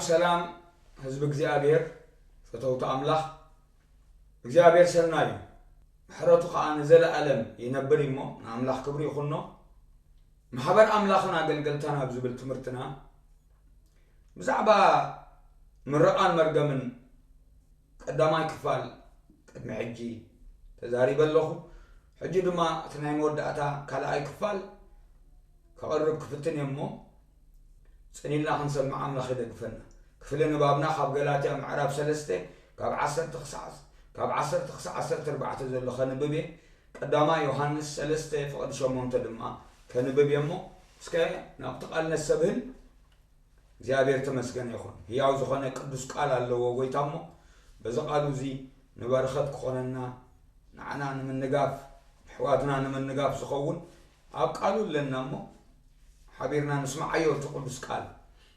ሰላም ህዝቢ እግዚኣብሔር፣ ፈተውቲ ኣምላኽ። እግዚኣብሔር ሰናይ እዩ፣ ምሕረቱ ኸኣ ንዘለኣለም ይነብር እዩ እሞ፣ ንኣምላኽ ክብሪ ይኹኖ። ማሕበር ኣምላኽን ኣገልገልታን ኣብ ዝብል ትምህርትና፣ ብዛዕባ ምርቓን መርገምን ቀዳማይ ክፋል ቅድሚ ሕጂ ተዛሪበ ኣለኹ። ሕጂ ድማ እቲ ናይ መወዳእታ ካልኣይ ክፋል ከቕርብ ክፍትን እየ እሞ፣ ጽን ኢልና ክንሰምዕ ኣምላኽ ይደግፈና። ክፍሊ ንባብና ካብ ገላትያ ምዕራፍ ሰለስተ ካብ ዓሰርተ ክሳዕ፣ ካብ ዓሰርተ ክሳዕ ዓሰርተ ኣርባዕተ ዘሎ ከንብብ እየ። ቀዳማይ ዮሃንስ ሰለስተ ፍቕዲ ሸሞንተ ድማ ከንብብ እየ እሞ፣ እስከ ናብቲ ቃል ነሰብህል። እግዚኣብሔር ተመስገን ይኹን። ህያው ዝኾነ ቅዱስ ቃል ኣለዎ ጎይታ እሞ፣ በዚ ቃሉ እዚ ንበረኸት ክኾነና፣ ንዓና ንምንጋፍ፣ ኣሕዋትና ንምንጋፍ ዝኸውን ኣብ ቃሉ ኣለና እሞ፣ ሓቢርና ንስምዓዮ እቲ ቅዱስ ቃል።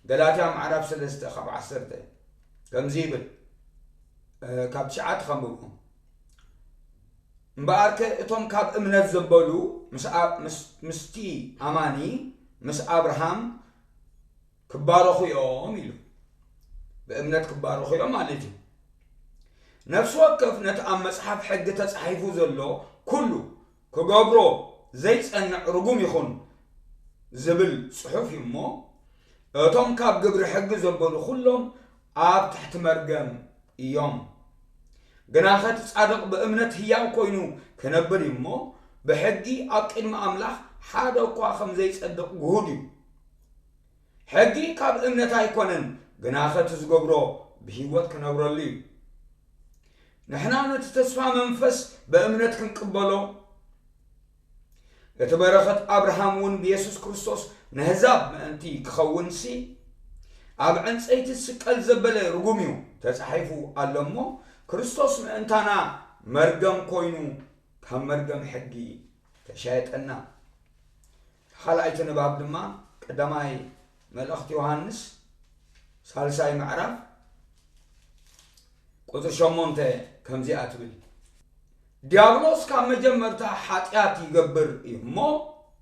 ገላትያ ምዕራፍ ሰለስተ ካብ ዓሰርተ ከምዚ ይብል፣ እ፣ ካብ ትሽዓተ ከንብቦ። እምበኣርከ እቶም ካብ እምነት ዘበሉ ምስ ኣ-፣ ምስ-፣ ምስቲ ኣማኒ፣ ምስ ኣብርሃም ክባረኹ እዮም ኢሉ። ብእምነት ክባረኹ እዮም ማለት እዩ። ነፍሲ ወከፍ ነቲ ኣብ መጽሓፍ ሕጊ ተጻሒፉ ዘሎ ኩሉ ክገብሮ ዘይጸንዕ ርጉም ይኹን ዝብል ጽሑፍ እዩ እሞ፣ እቶም ካብ ግብሪ ሕጊ ዘበሉ ኩሎም ኣብ ትሕቲ መርገም እዮም። ግናኸ እቲ ጻድቕ ብእምነት ህያው ኮይኑ ክነብር እዩ እሞ፣ ብሕጊ ኣብ ቅድሚ ኣምላኽ ሓደ እኳ ከም ዘይጸድቕ ግሁድ እዩ። ሕጊ ካብ እምነት ኣይኮነን፣ ግናኸ እቲ ዝገብሮ ብህይወት ክነብረሉ እዩ። ንሕና ነቲ ተስፋ መንፈስ ብእምነት ክንቅበሎ፣ እቲ በረኸት ኣብርሃም እውን ብየሱስ ክርስቶስ ነህዛብ ምእንቲ ክኸውንሲ፣ ኣብ ዕንጸይቲ ዝስቀል ዘበለ ርጉም እዩ ተጻሒፉ ኣሎ እሞ፣ ክርስቶስ ምእንታና መርገም ኮይኑ ካብ መርገም ሕጊ ተሻየጠና። ካልኣይቲ ንባብ ድማ ቀዳማይ መልእኽቲ ዮሃንስ ሳልሳይ ምዕራፍ ቁጽሪ ሸሞንተ ከምዚኣ ትብል፣ ዲያብሎስ ካብ መጀመርታ ሓጢኣት ይገብር እዩ እሞ፣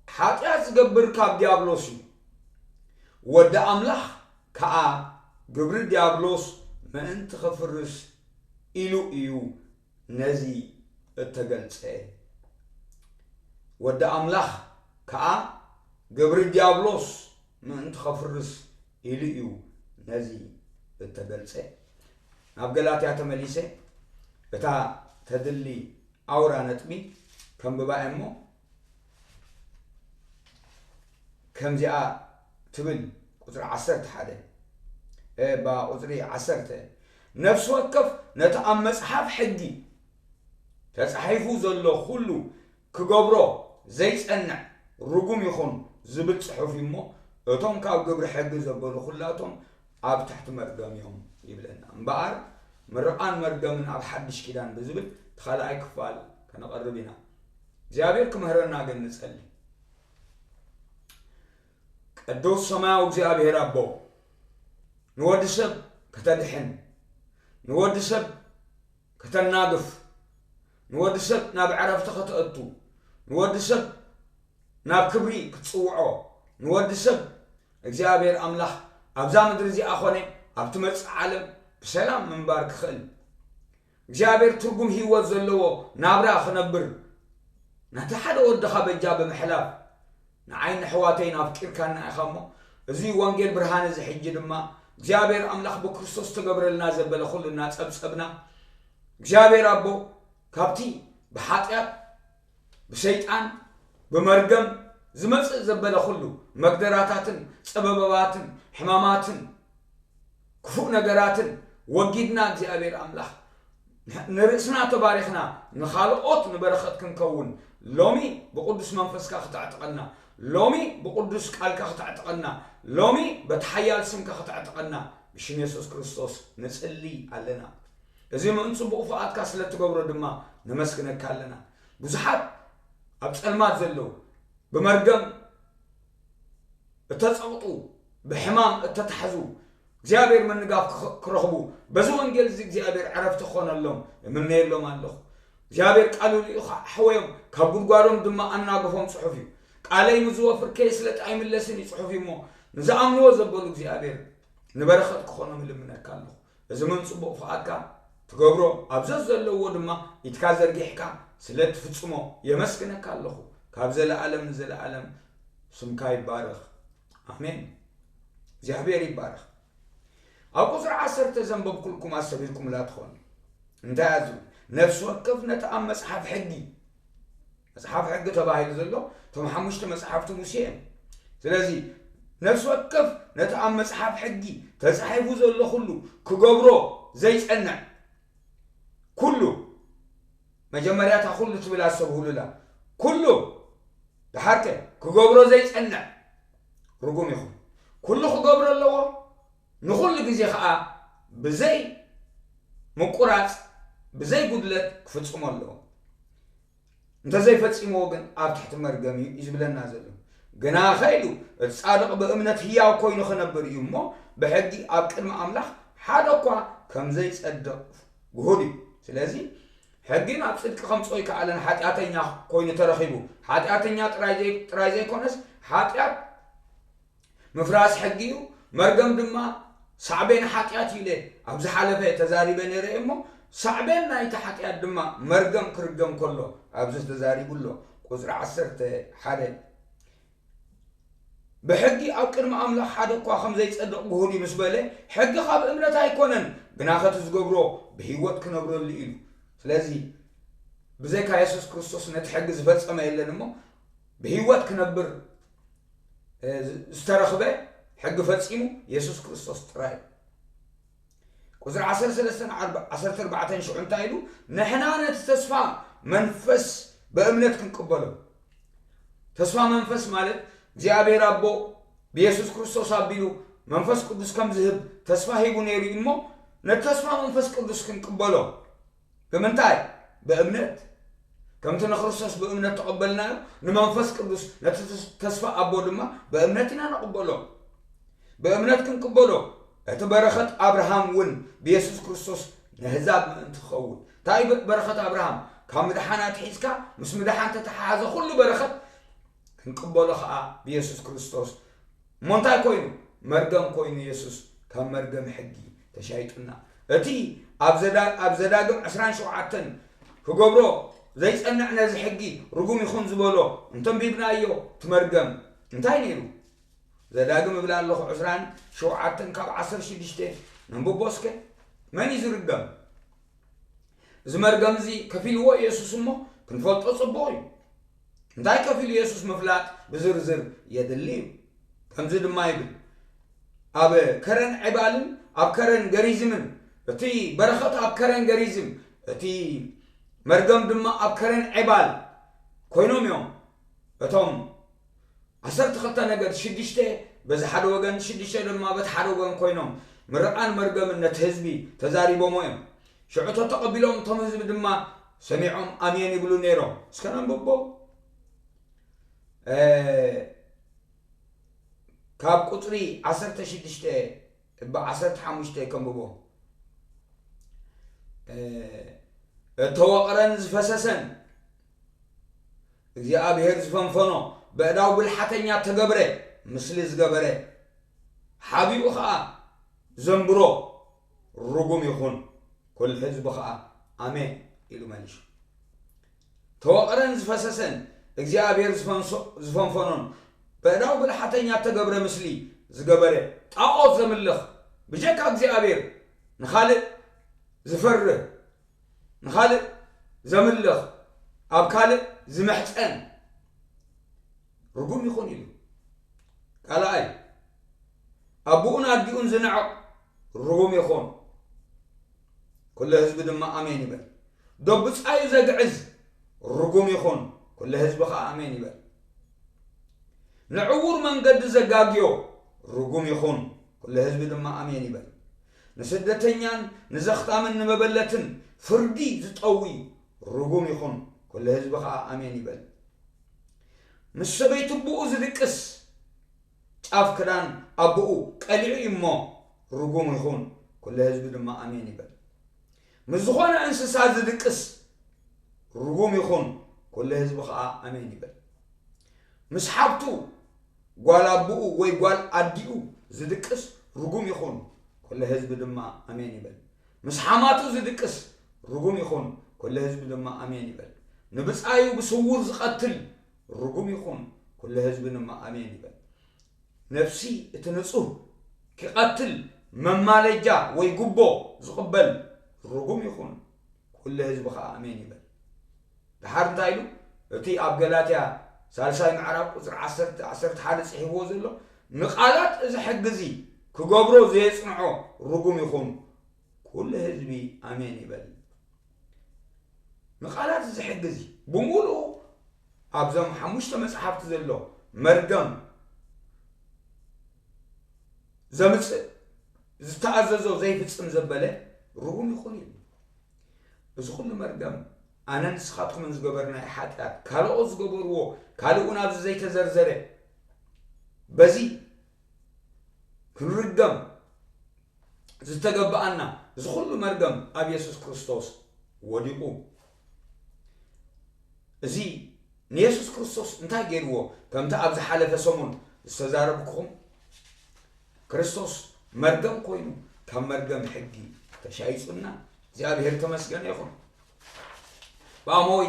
ሓጢኣት ዝገብር ካብ ዲያብሎስ እዩ። ወዲ ኣምላኽ ከኣ ግብሪ ዲያብሎስ ምእንቲ ኽፍርስ ኢሉ እዩ ነዚ እተገልጸ። ወዲ ኣምላኽ ከኣ ግብሪ ዲያብሎስ ምእንቲ ኸፍርስ ኢሉ እዩ ነዚ እተገልጸ። ናብ ገላትያ ተመሊሰ እታ ተድሊ ኣውራ ነጥቢ ከንብባ እየ እሞ፣ ከምዚኣ ትብል፣ ቁጽሪ ዓሰርተ ሓደ፣ እ፣ ባ ቁጽሪ ዓሰርተ፣ ነፍሲ ወከፍ ነቲ ኣብ መጽሓፍ ሕጊ ተጻሒፉ ዘሎ ኩሉ ክገብሮ ዘይጸንዕ ርጉም ይኹን ዝብል ጽሑፍ እዩ እሞ፣ እቶም ካብ ግብሪ ሕጊ ዘበሉ ኩላቶም ኣብ ትሕቲ መርገም እዮም ይብለና። እምበኣር ምርቓን መርገምን ኣብ ሓድሽ ኪዳን ብዝብል እቲ ካልኣይ ክፋል ከነቐርብ ኢና። እግዚኣብሔር ክምህረና ግን ንጸሊ። ቅዱስ ሰማያዊ እግዚኣብሔር ኣቦ፣ ንወዲ ሰብ ከተድሕን፣ ንወዲ ሰብ ከተናግፍ፣ ንወዲ ሰብ ናብ ዕረፍቲ ከተእቱ፣ ንወዲ ሰብ ናብ ክብሪ ክትጽውዖ፣ ንወዲ ሰብ እግዚኣብሔር ኣምላኽ ኣብዛ ምድሪ እዚኣ ኾነ ኣብ ትመጽእ ዓለም ብሰላም ምንባር ክኽእል፣ እግዚኣብሔር ትርጉም ህይወት ዘለዎ ናብራ ክነብር፣ ነቲ ሓደ ወድኻ በጃ ብምሕላፍ ንዓይን ንኣሕዋተይን ኣፍቂርካና ኢኻ እሞ፣ እዚ ወንጌል ብርሃን እዚ ሕጂ ድማ እግዚኣብሔር ኣምላኽ ብክርስቶስ ተገብረልና ዘበለ ኩሉ እናጸብጸብና፣ እግዚኣብሔር ኣቦ ካብቲ ብሓጢኣት ብሰይጣን ብመርገም ዝመጽእ ዘበለ ኩሉ መግደራታትን ጸበባትን ሕማማትን ክፉእ ነገራትን ወጊድና እግዚኣብሔር ኣምላኽ ንርእስና ተባሪኽና ንኻልኦት ንበረኸት ክንከውን ሎሚ ብቕዱስ መንፈስካ ክተዕጥቐና፣ ሎሚ ብቕዱስ ቃልካ ክተዕጥቐና፣ ሎሚ በቲ ሓያል ስምካ ክተዕጥቐና ብሽም የሱስ ክርስቶስ ንጽሊ ኣለና። እዚ ምእንቲ ጽቡቕ ፍቓድካ ስለ እትገብሮ ድማ ነመስግነካ ኣለና። ብዙሓት ኣብ ጸልማት ዘለዉ፣ ብመርገም እተጸቕጡ፣ ብሕማም እተታሕዙ፣ እግዚኣብሔር ምንጋፍ ክኽ-፣ ክረኽቡ፣ በዚ ወንጌል እዚ እግዚኣብሔር ዕረፍቲ ክኾነሎም እምነየሎም ኣለኹ። እግዚኣብሔር ቃሉ ልኢኹ ኣሕወዮም፣ ካብ ጉድጓዶም ድማ ኣናግፎም ጽሑፍ እዩ። ቃለይ ምስ ዝወፍር ከየስለጠ ኣይምለስን እዩ ጽሑፍ እዩ እሞ፣ ንዝኣምንዎ ዘበሉ እግዚኣብሔር ንበረኸት ክኾኖም እልምነካ ኣለኹ። እዚ መን ጽቡቕ ፍቓድካ ትገብሮ ኣብ ዘዘለዎ ድማ ኢድካ ዘርጊሕካ ስለ ትፍጽሞ የመስግነካ ኣለኹ። ካብ ዘለኣለም ንዘለኣለም ስምካ ይባረኽ። ኣሜን። እግዚኣብሔር ይባረኽ። ኣብ ቁጽሪ ዓሰርተ ዘንበብኩልኩም ኣሰቢርኩምላ ትኾኑ። እንታይ እያ ዝብል? ነፍሲ ወከፍ ነቲ ኣብ መጽሓፍ ሕጊ፣ መጽሓፍ ሕጊ ተባሂሉ ዘሎ እቶም ሓሙሽተ መጽሓፍቲ ሙሴ እዮም። ስለዚ ነፍሲ ወከፍ ነቲ ኣብ መጽሓፍ ሕጊ ተጻሒፉ ዘሎ ኩሉ ክገብሮ ዘይጸንዕ፣ ኩሉ፣ መጀመርያ እታ ኩሉ ትብል ኣስተብህሉላ፣ ኩሉ፣ ደሓርከ ክገብሮ ዘይጸንዕ ርጉም ይኹን። ኩሉ ክገብሮ ኣለዎ፣ ንኹሉ ግዜ ኸኣ ብዘይ ምቁራጽ፣ ብዘይ ጉድለት ክፍጽሞ ኣለዎ። እንተዘይፈጺምዎ ግን ኣብ ትሕቲ መርገም እዩ እዩ ዝብለና ዘሎ። ግናኸ ኢሉ፣ እቲ ጻድቕ ብእምነት ህያው ኮይኑ ክነብር እዩ እሞ፣ ብሕጊ ኣብ ቅድሚ ኣምላኽ ሓደ እኳ ከም ዘይጸድቕ ግሁድ እዩ። ስለዚ ሕጊ ናብ ጽድቂ ከምጽኦ ኣይከኣለን፣ ሓጢኣተኛ ኮይኑ ተረኺቡ። ሓጢኣተኛ ጥራይ ዘይ-፣ ጥራይ ዘይኮነስ፣ ሓጢኣት ምፍራስ ሕጊ እዩ፣ መርገም ድማ ሳዕቤን ሓጢኣት እዩ ኢለ ኣብ ዝሓለፈ ተዛሪበ ነይረ እየ እሞ፣ ሳዕቤን ናይቲ ሓጢኣት ድማ መርገም ክርገም ከሎ ኣብዚ ተዛሪቡ ኣሎ። ቁጽሪ ዓሰርተ ሓደ፣ ብሕጊ ኣብ ቅድሚ ኣምላኽ ሓደ እኳ ከም ዘይጸድቕ ግሁድ እዩ ምስ በለ፣ ሕጊ ካብ እምነት ኣይኮነን፣ ግና ከቲ ዝገብሮ ብህይወት ክነብረሉ ኢሉ። ስለዚ ብዘይካ የሱስ ክርስቶስ ነቲ ሕጊ ዝፈጸመ የለን እሞ፣ ብህይወት ክነብር፣ እ፣ ዝ-፣ ዝተረኽበ ሕጊ ፈጺሙ የሱስ ክርስቶስ ጥራይ እዩ። ቁጽሪ ዓሰርተ ሰለስተ ዓሰርተ ኣርባዕተ ሽዑ እንታይ ኢሉ? ንሕና ነቲ ተስፋ መንፈስ ብእምነት ክንቅበሎ። ተስፋ መንፈስ ማለት እግዚኣብሔር ኣቦ ብየሱስ ክርስቶስ ኣቢሉ መንፈስ ቅዱስ ከም ዝህብ ተስፋ ሂቡ ነይሩ እዩ እሞ፣ ነቲ ተስፋ መንፈስ ቅዱስ ክንቅበሎ። ብምንታይ? ብእምነት። ከምቲ ንክርስቶስ ብእምነት ተቐበልናዮ፣ ንመንፈስ ቅዱስ፣ ነቲ ተስ-፣ ተስፋ ኣቦ ድማ ብእምነት ኢና ንቕበሎ። ብእምነት ክንቅበሎ፣ እቲ በረኸት ኣብርሃም እውን ብየሱስ ክርስቶስ ነህዛብ ምእንቲ ክኸውን። እንታይ በ-፣ በረኸት ኣብርሃም? ካብ ምድሓን ኣትሒዝካ፣ ምስ ምድሓን ተተሓሓዘ ኩሉ በረኸት ክንቅበሎ ኸኣ ብየሱስ ክርስቶስ እሞ እንታይ ኮይኑ? መርገም ኮይኑ የሱስ ካብ መርገም ሕጊ ተሻይጡና። እቲ ኣብ ዘዳ-፣ ኣብ ዘዳግም ዕስራን ሸውዓተን ክገብሮ ዘይጸንዕ ነዚ ሕጊ ርጉም ይኹን ዝበሎ እንተንቢብናዮ፣ እቲ መርገም እንታይ ነይሩ? ዘዳግም እብል ኣለኹ፣ ዕስራን ሸውዓተን ካብ ዓሰርተ ሽዱሽተ ነንብቦ እስከ። መን እዩ ዝርገም? እዚ መርገም እዚ ከፊልዎ የሱስ እሞ ክንፈልጦ ጽቡቕ እዩ። እንታይ ከፊሉ የሱስ ምፍላጥ ብዝርዝር የድሊ እዩ። ከምዚ ድማ ይብል፣ ኣብ ከረን ዔባልን ኣብ ከረን ገሪዝምን፣ እቲ በረኸት ኣብ ከረን ገሪዝም፣ እቲ መርገም ድማ ኣብ ከረን ዔባል ኮይኖም እዮም። እቶም ዓሰርተ ክልተ ነገድ፣ ሽዱሽተ በዚ ሓደ ወገን፣ ሽዱሽተ ድማ በቲ ሓደ ወገን ኮይኖም ምርቓን መርገምን ነቲ ህዝቢ ተዛሪቦሞ እዮም። ሽዑ ተተቐቢሎም፣ እቶም ህዝቢ ድማ ሰሚዖም ኣሜን ይብሉ ነይሮም። እስከ ነንብቦ። እ፣ ካብ ቁጽሪ ዓሰርተ ሽዱሽተ እባ ዓሰርተ ሓሙሽተ ከንብቦ። እ፣ እተወቕረን ዝፈሰሰን እግዚኣብሔር ዝፈንፈኖ፣ በእዳው ብልሓተኛ ተገብረ፣ ምስሊ ዝገበረ፣ ሓቢኡ ኸኣ ዘንብሮ፣ ርጉም ይኹን። ኩሉ ህዝቢ ኸኣ ኣሜን ኢሉ መሊሹ። ተወቕረን ዝፈሰሰን እግዚኣብሔር ዝፈንሶ-፣ ዝፈንፈኖን፣ በእዳው ብልሓተኛ ተገብረ፣ ምስሊ ዝገበረ፣ ጣዖት ዘምልኽ፣ ብጀካ እግዚኣብሔር ንኻልእ ዝፈርህ፣ ንኻልእ ዘምልኽ፣ ኣብ ካልእ ዝምሕጸን ርጉም ይኹን ኢሉ። ካልኣይ፣ ኣቦኡን ኣዲኡን ዝንዕቕ ርጉም ይኹን። ኩሉ ህዝቢ ድማ ኣሜን ይበል። ዶብ ብጻዩ ዘግዕዝ ርጉም ይኹን። ኩሉ ህዝቢ ኸኣ ኣሜን ይበል። ንዕዉር መንገዲ ዘጋግዮ ርጉም ይኹን። ኩሉ ህዝቢ ድማ ኣሜን ይበል። ንስደተኛን ንዘኽታምን ንመበለትን ፍርዲ ዝጠዊ ርጉም ይኹን። ኩሉ ህዝቢ ኸኣ ኣሜን ይበል። ምስ ሰበይቲ ኣቦኡ ዝድቅስ፣ ጫፍ ክዳን ኣቦኡ ቀሊዑ እዩ እሞ ርጉም ይኹን። ኩሉ ህዝቢ ድማ ኣሜን ይበል። ምስ ዝኾነ እንስሳ ዝድቅስ ርጉም ይኹን። ኩሉ ህዝቢ ኸኣ ኣሜን ይበል። ምስ ሓብቱ ጓል ኣቦኡ ወይ ጓል ኣዲኡ ዝድቅስ ርጉም ይኹን፣ ኩሉ ህዝቢ ድማ ኣሜን ይበል። ምስ ሓማቱ ዝድቅስ ርጉም ይኹን፣ ኩሉ ህዝቢ ድማ ኣሜን ይበል። ንብጻዩ ብስውር ዝቐትል ርጉም ይኹን፣ ኩሉ ህዝቢ ድማ ኣሜን ይበል። ነፍሲ እቲ ንጹህ ክቐትል መማለጃ ወይ ጉቦ ዝቕበል ርጉም ይኹን፣ ኩሉ ህዝቢ ኸኣ ኣሜን ይበል። ድሓር እንታይ ኢሉ? እቲ ኣብ ገላትያ ሳልሳይ ምዕራፍ ቁጽሪ ዓሰርተ፣ ዓሰርተ ሓደ ጽሒፍዎ ዘሎ፣ ንቓላት እዚ ሕጊ እዚ ክገብሮ ዘየጽንዖ ርጉም ይኹን፣ ኩሉ ህዝቢ ኣሜን ይበል። ንቓላት እዚ ሕጊ እዚ ብምሉኡ ኣብዞም ሓሙሽተ መጽሓፍቲ ዘሎ መርገም ዘምጽእ፣ ዝተኣዘዞ ዘይፍጽም ዘበለ ርጉም ይኹን ኢሉ። እዚ ኩሉ መርገም ኣነን ንስኻትኩምን ዝገበርናዮ ሓጢኣት፣ ካልኦት ዝገበርዎ፣ ካልእ እውን ኣብዚ ዘይተዘርዘረ፣ በዚ ክንርገም ዝተገበኣና፣ እዚ ኩሉ መርገም ኣብ የሱስ ክርስቶስ ወዲቑ። እዚ ንየሱስ ክርስቶስ እንታይ ገይርዎ? ከምቲ ኣብ ዝሓለፈ ሰሙን ዝተዛረብኩኹም፣ ክርስቶስ መርገም ኮይኑ ካብ መርገም ሕጊ ተሻይጹና፣ እግዚኣብሔር ተመስገነ ይኹን። ብኣሞይ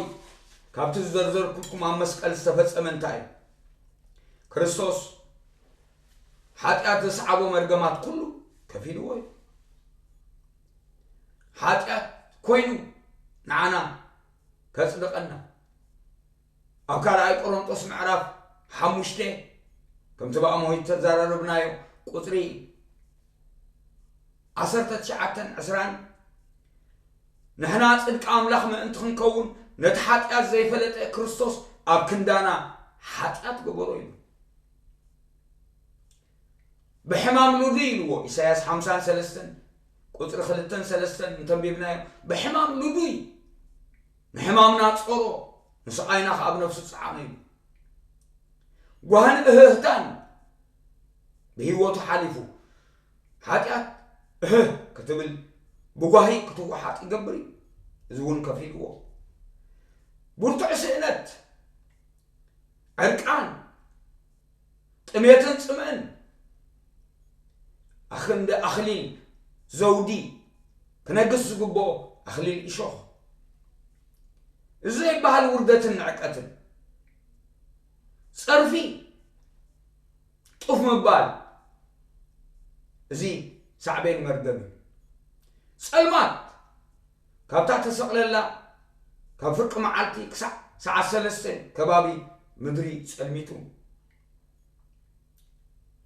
ካብቲ ዝዘርዘርኩልኩም ኣብ መስቀል ዝተፈጸመ እንታይ እዩ? ክርስቶስ ሓጢኣት ዘስዓቦ መርገማት ኩሉ ከፊልዎ እዩ። ሓጢኣት ኮይኑ ንዓና ከጽድቐና። ኣብ ካልኣይ ቆሮንጦስ ምዕራፍ ሓሙሽተ፣ ከምቲ ብኣሞይ ተዘራረብናዮ፣ ቁጽሪ ዓሰርተ ትሽዓተን ዕስራን፣ ንሕና ጽድቂ ኣምላኽ ምእንቲ ክንከውን፣ ነቲ ሓጢኣት ዘይፈለጠ ክርስቶስ ኣብ ክንዳና ሓጢኣት ገበሮ ኢሉ። ብሕማም ልዱይ ኢልዎ፣ ኢሳያስ ሓምሳን ሰለስተን ቁጽሪ ክልተን ሰለስተን እንተንቢብናዮ፣ ብሕማም ልዱይ፣ ንሕማምና ጾሮ፣ ንስቓይና ከኣ ኣብ ነፍሱ ጸዓኖ ኢሉ። ጓህን እህህታን ብህይወቱ ሓሊፉ፣ ሓጢኣት እህህ ክትብል ብጓሂ ክትወሓጥ ይገብር እዩ። እዚ እውን ከፊልዎ። ብርቱዕ ስእነት፣ ዕርቃን፣ ጥሜትን ጽምእን፣ ኣኽንዲ ኣኽሊል ዘውዲ ክነግስ ዝግብኦ ኣኽሊል እሾኽ። እዚ ዘይበሃል ውርደትን ንዕቀትን፣ ጸርፊ፣ ጡፍ ምባል፣ እዚ ሳዕቤን መርገም እዩ። ጸልማት፣ ካብታ ተሰቕለላ፣ ካብ ፍርቂ መዓልቲ ክሳዕ ሰዓት ሰለስተ ከባቢ ምድሪ ጸልሚቱ።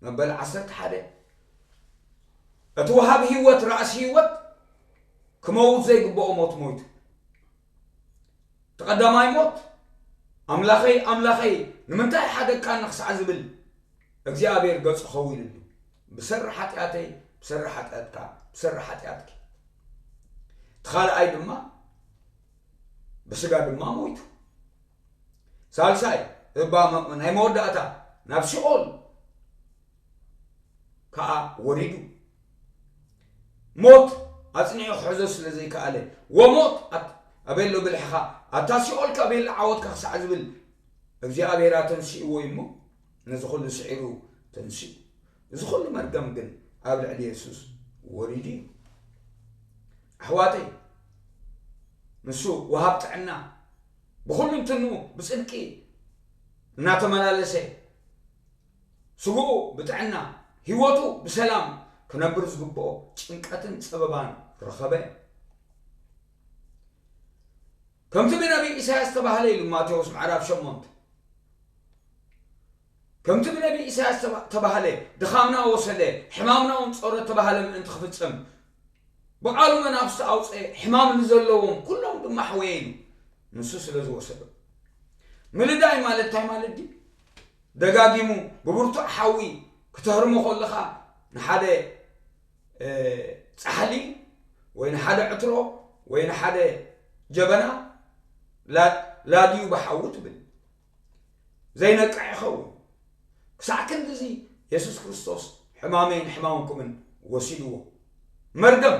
መበል ዓሰርተ ሓደ፣ እቲ ወሃቢ ህይወት፣ ራእሲ ህይወት፣ ክመውት ዘይግብኦ ሞት ሞይቱ። እቲ ቀዳማይ ሞት፣ ኣምላኸይ፣ ኣምላኸይ፣ ንምንታይ ሓደግካኒ ክሳዕ ዝብል፣ እግዚኣብሔር ገጹ ኸዊሉሉ። ብሰሪ ሓጢኣተይ፣ ብሰሪ ሓጢኣትካ፣ ብሰሪ ሓጢኣትኪ። እቲ ካልኣይ ድማ፣ ብስጋ ድማ ሞይቱ። ሳልሳይ፣ እባ መ-፣ ናይ መወዳእታ፣ ናብ ሲኦል ከኣ ወሪዱ። ሞት ኣጽኒዑ ክሕዞ ስለ ዘይከኣለ፣ "ወሞት ኣት-፣ ኣበሎ ብልሕኻ፣ ኣታ ሲኦል ከ ኣበሎ ዓወትካ?" ክሳዕ ዝብል፣ እግዚኣብሔር ኣተንሲእዎ እዩ እሞ፣ ነዚ ኩሉ ስዒሩ ተንሲኡ። እዚ ኩሉ መርገም ግን ኣብ ልዕሊ የሱስ ወሪዱ እዩ። ኣሕዋተይ፣ ንሱ ወሃብ ጥዕና፣ ብኹሉ እንትንኡ ብጽድቂ እናተመላለሰ፣ ስግኡ ብጥዕና፣ ህይወቱ ብሰላም ክነብር ዝግብኦ ጭንቀትን ጸበባን ረኸበ። ከምቲ ብነቢይ ኢሳያስ ተባህለ ኢሉ ማቴዎስ ምዕራፍ ሸሞንተ። ከምቲ ብነቢይ ኢሳያስ ተባ-፣ ተባህለ፣ ድኻምና ወሰደ፣ ሕማምና እውን ጾረ ተባህለ ምእንቲ ክፍጸም፣ ብቓሉ መናፍስቲ ኣውጽአ፣ ሕማም ንዘለዎም ኩሎም ድማ ኣሕወየ ኢሉ፣ ንሱ ስለ ዝወሰዶ። ምልዳይ ማለት እንታይ ማለት ድዩ? ደጋጊሙ ብብርቱዕ ሓዊ ክተህርሞ ከለኻ ንሓደ፣ እ፣ ጻሕሊ ወይ ንሓደ ዕትሮ ወይ ንሓደ ጀበና ላ-፣ ላድዩ ብሓዊ ትብል። ዘይነቅዕ ይኸውን። ክሳዕ ክንድዚ የሱስ ክርስቶስ ሕማመይን ሕማምኩምን ወሲድዎ። መርገም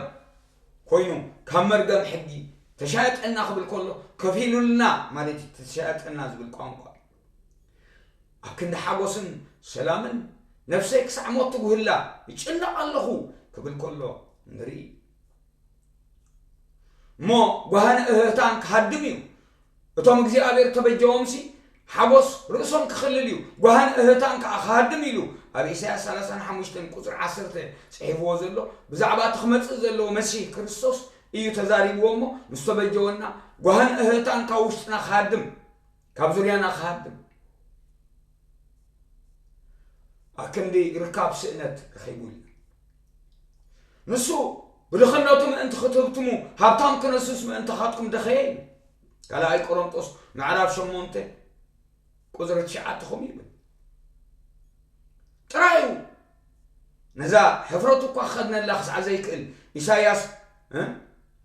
ኮይኑ ካብ መርገም ሕጊ ተሻየጠና ክብል ከሎ ከፊሉልና ማለት እዩ። ተሻየጠና ዝብል ቋንቋ ኣብ ክንዲ ሓጎስን ሰላምን ነፍሰይ ክሳዕ ሞት ትጉህላ፣ ይጭነቕ ኣለኹ ክብል ከሎ ንርኢ። እሞ ጓህን እህህታን ክሃድም እዩ። እቶም እግዚኣብሔር ተበጀዎምሲ ሓጎስ ርእሶም ክኽልል እዩ፣ ጓህን እህህታን ከኣ ክሃድም ኢሉ ኣብ ኢሳያስ ሰላሳን ሓሙሽተን ቁጽሪ ዓሰርተ ጽሒፍዎ ዘሎ፣ ብዛዕባ እቲ ክመጽእ ዘለዎ መሲህ ክርስቶስ እዩ ተዛሪብዎ። እሞ ምስ ተበጀወና ጓህን እህህታን ካብ ውሽጥና ክሃድም፣ ካብ ዙርያና ክሃድም። ኣክንዲ ርካብ ስእነት ረኺቡ ኢልና። ንሱ ብድኽነቱ ምእንቲ ክትህብትሙ፣ ሃብታም ክነሱስ ምእንታኻትኩም ደኸየ እዩ። ካልኣይ ቆሮንጦስ ምዕራፍ ሸሞንተ ቁጽሪ ትሽዓተ ከምኡ ይብል። ጥራዩ ነዛ ሕፍረቱ እኳ ክኸድነላ ክሳዕ ዘይክእል ኢሳይያስ፣ እ፣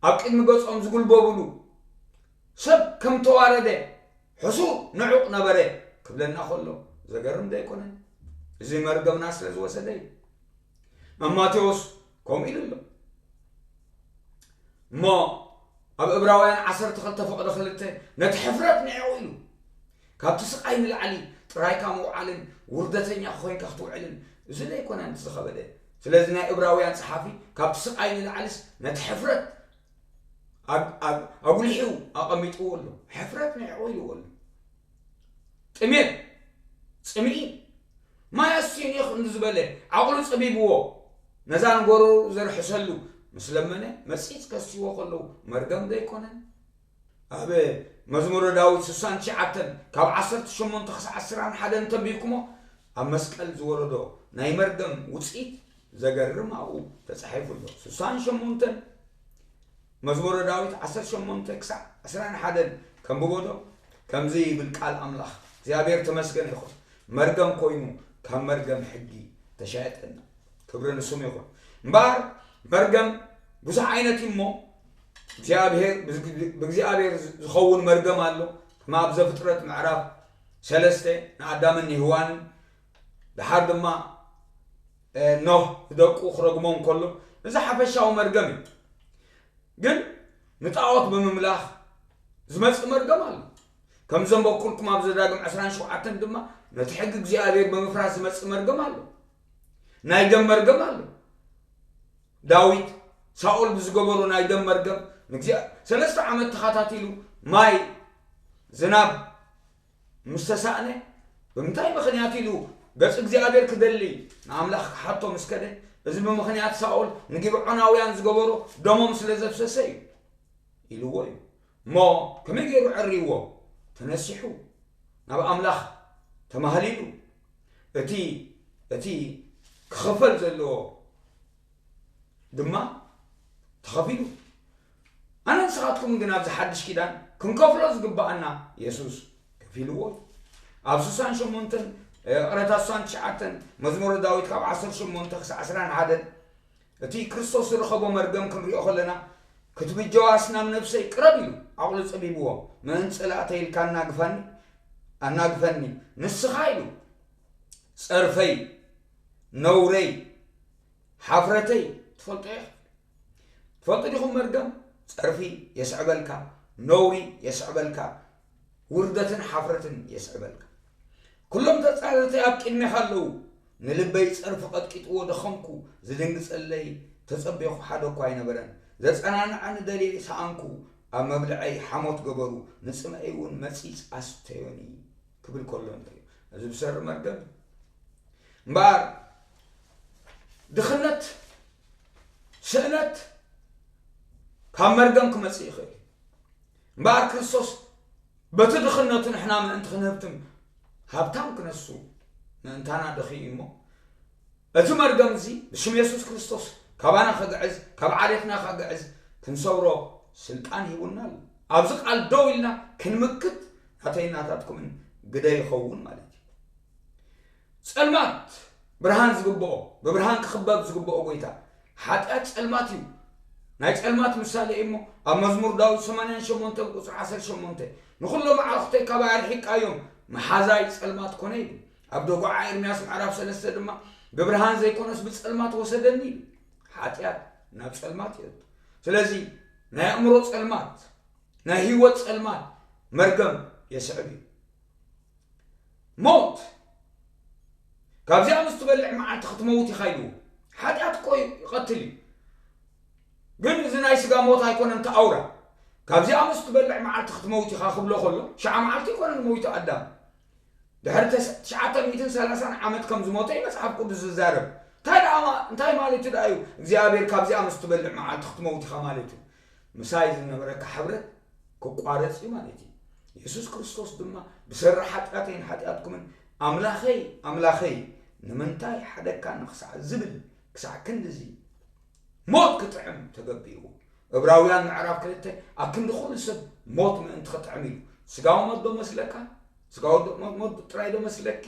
ኣብ ቅድሚ ገጾም ዝጉልበብሉ ሰብ ከም ተዋረደ ሕሱር ንዑቕ ነበረ ክብለና ከሎ ዘገርም ዶ ኣይኮነን? እዚ መርገምና ስለ ዝወሰደ እዩ። ኣብ ማቴዎስ ከምኡ ኢሉ ኣሎ። እሞ ኣብ ዕብራውያን ዓሰርተ ክልተ ፍቕዲ ክልተ ነቲ ሕፍረት ንዕቑ ኢሉ። ካብቲ ስቓይ ንላዕሊ ጥራይካ ምውዓልን ውርደተኛ ኮይንካ ክትውዕልን እዚ ዶ ኣይኮነን እቲ ዝኸበደ? ስለዚ ናይ ዕብራውያን ጸሓፊ ካብቲ ስቓይ ንላዕልስ ነቲ ሕፍረት ኣግ-፣ ኣግ-፣ ኣጉሊሑ ኣቐሚጥዎ ኣሎ። ሕፍረት ንዕቑ ኢልዎ ኣሎ። ጥሜት፣ ጽምኢ፣ ማይ ኣስቲኒ ክንዲ ዝበለ ዓቕሉ ጸቢብዎ፣ ነዛ ንጎረሩ ዘርሕሰሉ ምስ ለመነ መጺጽ ከስይዎ ከለዉ መርገም ዶ ኣይኮነን? ኣብ መዝሙረ ዳዊት ስሳን ትሽዓተን ካብ ዓሰርተ ሸሞንተ ክሳዕ ዕስራን ሓደን እንተንቢብኩሞ፣ ኣብ መስቀል ዝወረዶ ናይ መርገም ውጽኢት ዘገርም ኣብኡ ተጻሒፉ ኣሎ። ስሳን ሸሞንተን መዝሙረ ዳዊት ዓሰርተ ሸሞንተ ክሳዕ ዕስራን ሓደን ከንብቦ ዶ? ከምዚ ይብል ቃል ኣምላኽ፣ እግዚኣብሔር ተመስገን ይኹን። መርገም ኮይኑ ካብ መርገም ሕጊ ተሻየጠና። ክብሪ ንስሙ ይኹን። እምበኣር መርገም ብዙሕ ዓይነት እዩ እሞ፣ እግዚኣብሔር፣ ብእግዚኣብሔር ዝኸውን መርገም ኣሎ። ከማ ኣብ ዘፍጥረት ምዕራፍ ሰለስተ ንኣዳምን ንሄዋንን፣ ደሓር ድማ፣ እ፣ ኖህ ንደቁ ክረግሞም ከሎ፣ እዚ ሓፈሻዊ መርገም እዩ። ግን ንጣዖት ብምምላኽ ዝመጽእ መርገም ኣሎ። ከም ዘንበብኩልኩም ኣብ ዘዳግም ዕስራን ሸውዓተን ድማ ነቲ ሕጊ እግዚኣብሔር ብምፍራስ ዝመጽእ መርገም ኣሎ። ናይ ደም መርገም ኣሎ። ዳዊት ሳኦል ብዝገበሮ ናይ ደም መርገም ንግዚኣ-፣ ሰለስተ ዓመት ተኸታቲሉ ማይ ዝናብ ምስ ተሳእነ፣ ብምንታይ ምኽንያት ኢሉ ገጽ እግዚኣብሔር ክደሊ ንኣምላኽ ክሓቶ ምስ ከደ፣ እዚ ብምኽንያት ሳኦል ንጊብዖናውያን ዝገበሮ ደሞም ስለ ዘፍሰሰ እዩ ኢልዎ እዩ። እሞ ከመይ ገይሩ ዕርይዎ? ተነሲሑ ናብ ኣምላኽ ተማህሊሉ፣ እቲ፣ እቲ ክኽፈል ዘለዎ ድማ ተኸፊሉ። ኣነ ንስኻትኩም ግን ኣብዚ ሓድሽ ኪዳን ክንከፍሎ ዝግብኣና የሱስ ከፊልዎ እዩ። ኣብ ስሳን ሸሞንተን፣ እ፣ ይቕረታ፣ ስሳን ትሽዓተን መዝሙረ ዳዊት ካብ ዓሰርተ ሸሞንተ ክሳዕ ዕስራን ሓደን እቲ ክርስቶስ ዝረኸቦ መርገም ክንሪኦ ከለና፣ "ክትብጀው ኣስናም ነፍሰይ ቅረብ" ኢሉ ዓቕሉ ጸቢብዎ፣ "ምእንቲ ጸላእተይ ኢልካ ኣናግፋኒ፣ ኣናግፈኒ፣ ንስኻ" ኢሉ፣ "ጸርፈይ፣ ነውረይ፣ ሓፍረተይ" ትፈልጦ ኢኻ። ትፈልጡ ዲኹም? መርገም ጸርፊ የስዕበልካ፣ ነውሪ የስዕበልካ፣ ውርደትን ሓፍረትን የስዕበልካ። "ኩሎም ተጻረርተይ ኣብ ቅድሜኻ ኣለዉ፣ ንልበይ ጸርፊ ቀጥቂጥዎ ደኸምኩ፣ ዝድንግጸለይ ተጸቤኹ ሓደ እኳ ኣይነበረን። ዘጸናንዓኒ ደልየ ሰኣንኩ፣ ኣብ መብልዐይ ሓሞት ገበሩ፣ ንጽምኣይ እውን መጺጽ ኣስተዮኒ" ክብል ከሎ ንርኢ። እዚ ብሰሪ መርገም እዩ። እምበኣር ድኽነት፣ ስእነት ካብ መርገም ክመጽእ ይኽእል እዩ። እምበኣር ክርስቶስ በቲ ድኽነቱ ንሕና ምእንቲ ክንህብትም ሃብታም ክነሱ ምእንታና ደኽዩ እሞ፣ እቲ መርገም እዚ ብሽም የሱስ ክርስቶስ ካባና ክግዕዝ፣ ካብ ዓሌትና ክግዕዝ ክንሰብሮ ስልጣን ሂቡና ኣሎ። ኣብዚ ቃል ደው ኢልና ክንምክት ናተይ ናታትኩምን ግደ ይኸውን ማለት እዩ። ጸልማት ብርሃን ዝግብኦ፣ ብብርሃን ክኽበብ ዝግብኦ ጎይታ፣ ሓጢኣት ጸልማት እዩ። ናይ ጸልማት ምሳሌ እዩ እሞ፣ ኣብ መዝሙር ዳዊት ሰማንያን ሸሞንተ ቁጽሪ ዓሰርተ ሸሞንተ፣ "ንኹሎም ኣዕሩኽተይ ካባይ ኣርሒቃዮም፣ መሓዛይ ጸልማት ኮነ" ይብል። ኣብ ደጉዓ ኤርምያስ ምዕራፍ ሰለስተ ድማ፣ "ብብርሃን ዘይኮነስ ብጸልማት ወሰደኒ" ኢሉ። ሓጢኣት ናብ ጸልማት የእቱ። ስለዚ ናይ ኣእምሮ ጸልማት፣ ናይ ህይወት ጸልማት መርገም የስዕብ እዩ። ሞት፣ ካብዚኣ ምስ ትበልዕ መዓልቲ ክትመውት ኢኻ ኢልዎ። ሓጢኣት እኮ ይቐትል እዩ። ግን እዚ ናይ ስጋ ሞት ኣይኮነን፣ እቲ ኣውራ። ካብዚኣ ምስ ትበልዕ መዓልቲ ክትመውት ኢኻ ክብሎ ከሎ፣ ሽዓ መዓልቲ ኣይኮነን ሞይቱ ኣዳም። ድሕሪ ተስ-፣ ትሽዓተ ሚእትን ሰላሳን ዓመት ከም ዝሞተ እዩ መጽሓፍ ቅዱስ ዝዛረብ። እንታይ ደኣ ማ-፣ እንታይ ማለት እዩ ደኣ እዩ እግዚኣብሔር ካብዚኣ ምስ ትበልዕ መዓልቲ ክትመውት ኢኻ ማለት እዩ? ምሳይ ዝነበረካ ሕብረት ክቋረጽ እዩ ማለት እዩ። የሱስ ክርስቶስ ድማ ብሰሪ ሓጢኣተይን ሓጢኣትኩምን ኣምላኸይ፣ ኣምላኸይ፣ ንምንታይ ሓደግካኒ ክሳዕ ዝብል፣ ክሳዕ ክንድዚ ሞት ክጥዕም ተገቢእዎ። ዕብራውያን ምዕራፍ ክልተ ኣብ ክንዲ ኩሉ ሰብ ሞት ምእንቲ ክጥዕም ኢሉ። ስጋዊ ሞት ዶ መስለካ? ስጋዊ ዶ-፣ ሞ-፣ ሞት ጥራይ ዶ መስለኪ?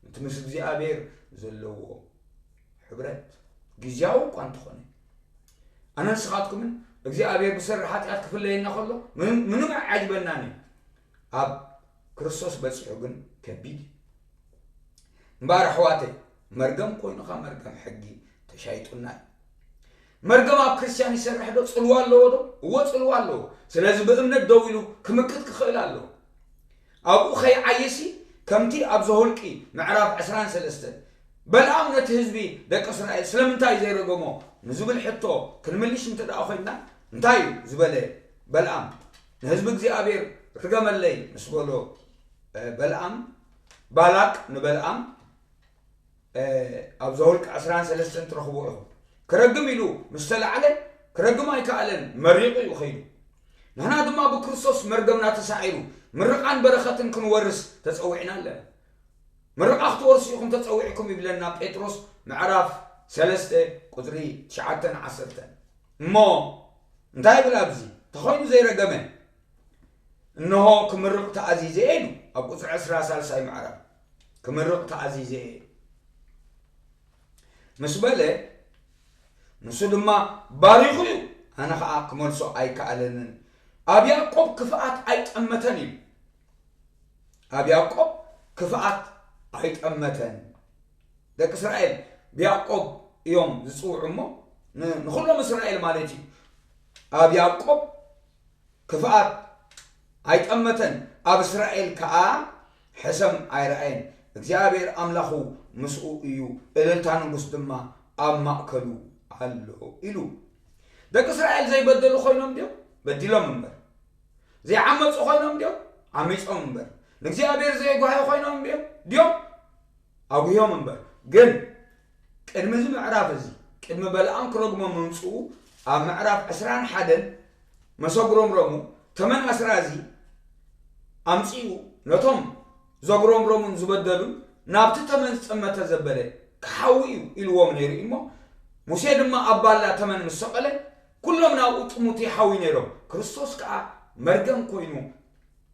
እቲ ምስ እግዚኣብሔር ዘለዎ ሕብረት ግዝያዊ እኳ እንተኾነ፣ ኣነ ንስኻትኩምን እግዚኣብሔር ብሰሪ ሓጢኣት ክፍለየና ከሎ ምንም፣ ምንም ኣይዓጅበናን እዩ። ኣብ ክርስቶስ በጺሑ ግን ከቢድ እዩ። እምበኣር ኣሕዋተይ፣ መርገም ኮይኑኻ መርገም ሕጊ ተሻይጡና እዩ። መርገም ኣብ ክርስትያን ይሰርሕ ዶ? ጽልዋ ኣለዎ ዶ? እወ፣ ጽልዋ ኣለዎ። ስለዚ ብእምነት ደው ኢሉ ክምክት ክኽእል ኣለዎ። ኣብኡ ከይዓየሲ፣ ከምቲ ኣብ ዘኍልቂ ምዕራፍ ዕስራን ሰለስተን፣ በልኣም ነቲ ህዝቢ ደቂ እስራኤል ስለምንታይ ዘይረገሞ ንዝብል ሕቶ ክንምልሽ እንተ ደኣ ኮይንና፣ እንታይ እዩ ዝበለ በልኣም? ንህዝቢ እግዚኣብሔር ርገመለይ ምስ በሎ፣ እ፣ በልኣም፣ ባላቅ ንበልኣም፣ እ፣ ኣብ ዘኍልቂ ዕስራን ሰለስተን ትረኽብዎ ኢኹም። ክረግም ኢሉ ምስ ተላዕለ፣ ክረግም ኣይከኣለን፣ መሪቑ እዩ ኸይዱ። ንሕና ድማ ብክርስቶስ መርገምና ተሳዒሩ፣ ምርቓን በረኸትን ክንወርስ ተጸዊዕና ኣለና። ምርቓ ክትወርሱ ኢኹም ተጸዊዕኩም ይብለና ጴጥሮስ ምዕራፍ ሰለስተ ቁጽሪ ትሽዓተን ዓሰርተን። እሞ እንታይ ይብል ኣብዚ? ተኾይኑ ዘይረገመ፣ እንሆ ክምርቕ ተኣዚዘ እየ ኢሉ። ኣብ ቁጽሪ ዕስራ ሳልሳይ ምዕራፍ ክምርቕ ተኣዚዘ እየ ምስ በለ፣ ንሱ ድማ ባሪኹ እዩ፣ ኣነ ኸኣ ክመልሶ ኣይከኣለንን። ኣብ ያዕቆብ ክፍኣት ኣይጠመተን ኢሉ። ኣብ ያዕቆብ ክፍኣት ኣይጠመተን። ደቂ እስራኤል ብያዕቆብ እዮም ዝጽውዑ እሞ፣ ን-፣ ንኹሎም እስራኤል ማለት እዩ። ኣብ ያዕቆብ ክፍኣት ኣይጠመተን፣ ኣብ እስራኤል ከኣ ሕሰም ኣይረኣየን። እግዚኣብሔር ኣምላኹ ምስኡ እዩ፣ እልልታ ንጉስ ድማ ኣብ ማእከሉ ኣሎ ኢሉ። ደቂ እስራኤል ዘይበደሉ ኮይኖም ድዮም? በዲሎም እምበር። ዘይዓመጹ ኮይኖም ድዮም? ዓሚጾም እምበር። ንእግዚኣብሔር ዘየጓህዩ ኮይኖም ድዮም? ድዮም? ኣጉህዮም እምበር። ግን ቅድሚ እዚ ምዕራፍ እዚ፣ ቅድሚ በለዓም ክረግሞም ምምጽኡ፣ ኣብ ምዕራፍ ዕስራን ሓደን መሰጉረምረሙ ተመን ኣስራዚ ኣምጺኡ፣ ነቶም ዘጉረምረሙን ዝበደሉን ናብቲ ተመን ዝጠመተ ዘበለ ክሓዊ እዩ ኢልዎም ነይሩ እዩ እሞ፣ ሙሴ ድማ ኣብ ባላ ተመን ምስ ሰቐለ፣ ኩሎም ናብኡ ጥሙት ይሓውዩ ነይሮም። ክርስቶስ ከኣ መርገም ኮይኑ፣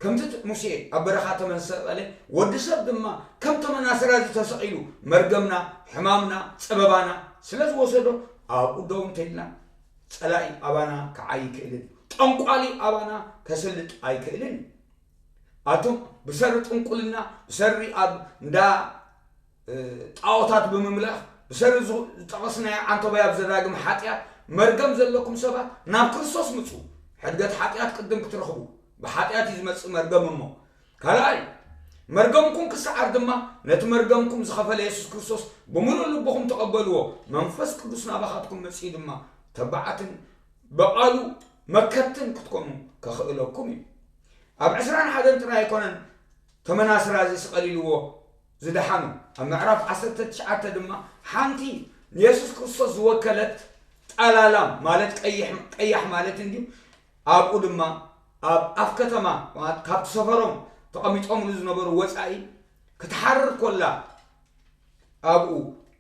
ከምቲ ት-፣ ሙሴ ኣብ በረኻ ተመን ዝሰቐለ፣ ወዲ ሰብ ድማ ከም ተመን ኣስራዚ ተሰቒሉ፣ መርገምና፣ ሕማምና፣ ጸበባና ስለ ዝወሰዶ፣ ኣብኡ ደው እንተኢልና፣ ጸላኢ ኣባና ክዓይ ይክእልን፣ ጠንቋሊ ኣባና ከስልጥ ኣይክእልን። ኣቱም ብሰሪ ጥንቁልና፣ ብሰሪ ኣብ እንዳ፣ እ፣ ጣዖታት ብምምላኽ፣ ብሰሪ ዝ-፣ ዝጠቐስናዮ ዓንተቦይ ኣብ ዘዳግም ሓጢኣት መርገም ዘለኩም ሰባት፣ ናብ ክርስቶስ ምጹ። ሕድገት ሓጢኣት ቅድም ክትረኽቡ፣ ብሓጢኣት እዩ ዝመጽእ መርገም እሞ። ካልኣይ፣ መርገምኩም ክሰዓር ድማ፣ ነቲ መርገምኩም ዝኸፈለ የሱስ ክርስቶስ ብምሉእ ልብኹም ተቐበልዎ። መንፈስ ቅዱስ ናባኻትኩም መጺኡ ድማ፣ ተባዓትን ብቓሉ መከትን ክትኮኑ ከኽእለኩም እዩ። ኣብ ዕስራን ሓደን ጥራይ ኣይኮነን ተመን ኣስራዚ ስቐል ኢልዎ ዝደሓኑ። ኣብ ምዕራፍ ዓሰርተ ትሽዓተ ድማ ሓንቲ ንየሱስ ክርስቶስ ዝወከለት ጣላላም ማለት ቀይሕ፣ ቀያሕ ማለት እንድዩ። ኣብኡ ድማ ኣብ ኣፍ ከተማ ማለት ካብቲ ሰፈሮም ተቐሚጦምሉ ዝነበሩ ወጻኢ ክትሓርር ኮላ ኣብኡ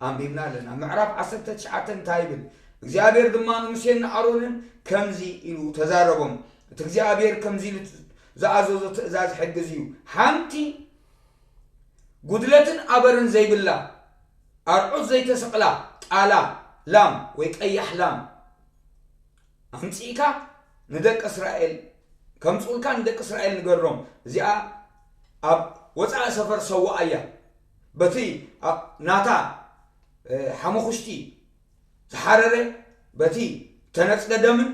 ኣንቢብና ኣለና። ምዕራፍ ዓሰርተ ትሽዓተ እንታይ ይብል? እግዚኣብሔር ድማ ንሙሴን ንኣሮንን ከምዚ ኢሉ ተዛረቦም። እቲ እግዚኣብሔር ከምዚ ኢሉ ዝኣዘዞ ትእዛዝ ሕጊ እዚ እዩ። ሓንቲ ጉድለትን ኣበርን ዘይብላ ኣርዑት ዘይተሰቕላ ጣላ ላም ወይ ቀያሕ ላም ኣምጺእካ ንደቂ እስራኤል ከምጽኡልካ ንደቂ እስራኤል ንገሮም። እዚኣ ኣብ ወጻኢ ሰፈር ሰዋኣያ። በቲ ኣብ ናታ፣ እ፣ ሓሙኹሽቲ ዝሓረረ በቲ ተነጽገ ደምን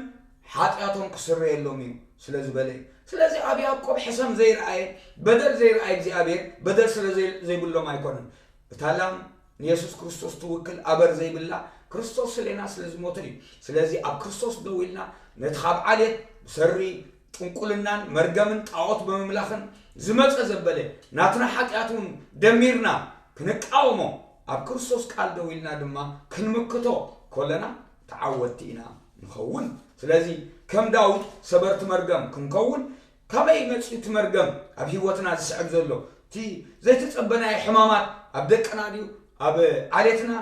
ሓጢኣቶም ክስረየሎም እዩ ስለ ዝበለ እዩ። ስለዚ ኣብ ያዕቆብ ሕሰም ዘይረኣየ፣ በደል ዘይረኣየ እግዚኣብሔር በደል ስለ ዘይ-፣ ዘይብሎም ኣይኮነን። እታ ላም ንየሱስ ክርስቶስ ትውክል ኣበር ዘይብላ ክርስቶስ ስሌና ስለ ዝሞተ እዩ። ስለዚ ኣብ ክርስቶስ ደው ኢልና ነቲ ካብ ዓሌት ብሰሪ ጥንቁልናን መርገምን ጣዖት ብምምላኽን ዝመጸ ዘበለ ናትና ሓጢኣት እውን ደሚርና ክንቃወሞ ኣብ ክርስቶስ ቃል ደው ኢልና ድማ ክንምክቶ ኮለና ተዓወትቲ ኢና ንኸውን። ስለዚ ከም ዳዊት ሰበርቲ መርገም ክንከውን ካበይ መጺኡ እቲ መርገም ኣብ ህይወትና ዝስዕብ ዘሎ? እቲ ዘይተጸበናዮ ሕማማት ኣብ ደቅና ድዩ ኣብ ዓሌትና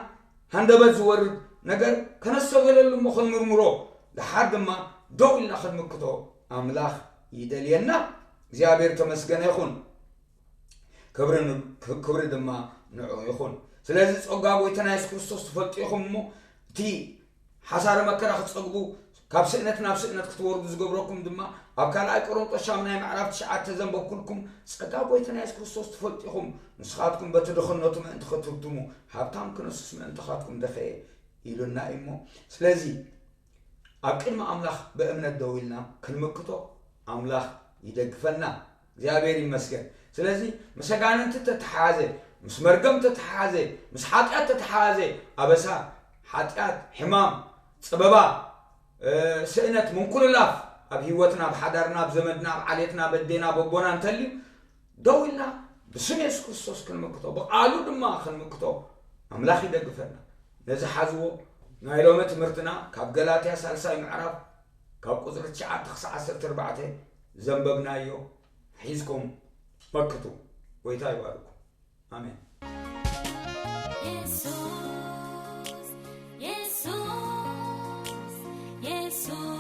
ሃንደበት ዝወርድ ነገር ከነስተብህለሉ እሞ ክንምርምሮ፣ ደሓር ድማ ደው ኢልና ክንምክቶ ኣምላኽ ይደልየና። እግዚኣብሔር ተመስገነ ይኹን። ክብሪ ን- ክብሪ ድማ ንዑ ይኹን። ስለዚ ጸጋ ጎይታና የሱስ ክርስቶስ ትፈልጡ ኢኹም እሞ እቲ ሓሳረ መከራ ክትጸግቡ ካብ ስእነት ናብ ስእነት ክትወርዱ ዝገብረኩም ድማ ኣብ ካልኣይ ቆሮንጦስ ሻምናይ ምዕራፍ ትሽዓተ ዘንበብኩልኩም ጸጋ ጎይታና የሱስ ክርስቶስ ትፈልጡ ኢኹም። ንስኻትኩም በቲ ድኽነቱ ምእንቲ ክትህብትሙ ሃብታም ክነሱስ ምእንትኻትኩም ደኸየ ኢሉና እዩ እሞ። ስለዚ ኣብ ቅድሚ ኣምላኽ ብእምነት ደው ኢልና ክንምክቶ ኣምላኽ ይደግፈና። እግዚኣብሔር ይመስገን። ስለዚ ምስ ኣጋንንቲ ተተሓሓዘ፣ ምስ መርገም ተተሓሓዘ፣ ምስ ሓጢኣት ተተሓሓዘ ኣበሳ፣ ሓጢኣት፣ ሕማም፣ ጸበባ፣ ስእነት፣ ምንኩልላፍ ኣብ ህይወትና፣ ኣብ ሓዳርና፣ ኣብ ዘመድና፣ ኣብ ዓሌትና፣ ኣብ ኣዴና፣ ኣብ ኣቦና እንተልዩ ደው ኢልና ብስም የሱስ ክርስቶስ ክንምክቶ፣ ብቓሉ ድማ ክንምክቶ ኣምላኽ ይደግፈና። ነዚ ሓዝዎ። ናይ ሎሚ ትምህርትና ካብ ገላትያ ሳልሳይ ምዕራፍ ካብ ቁጽሪ ትሽዓተ ክሳዕ ዓሰርተ ኣርባዕተ ዘንበብናዮ ሒዝኩም መክቱ። ጎይታ ይባርኩም። ኣሜን። የሱስ፣ የሱስ፣ የሱስ።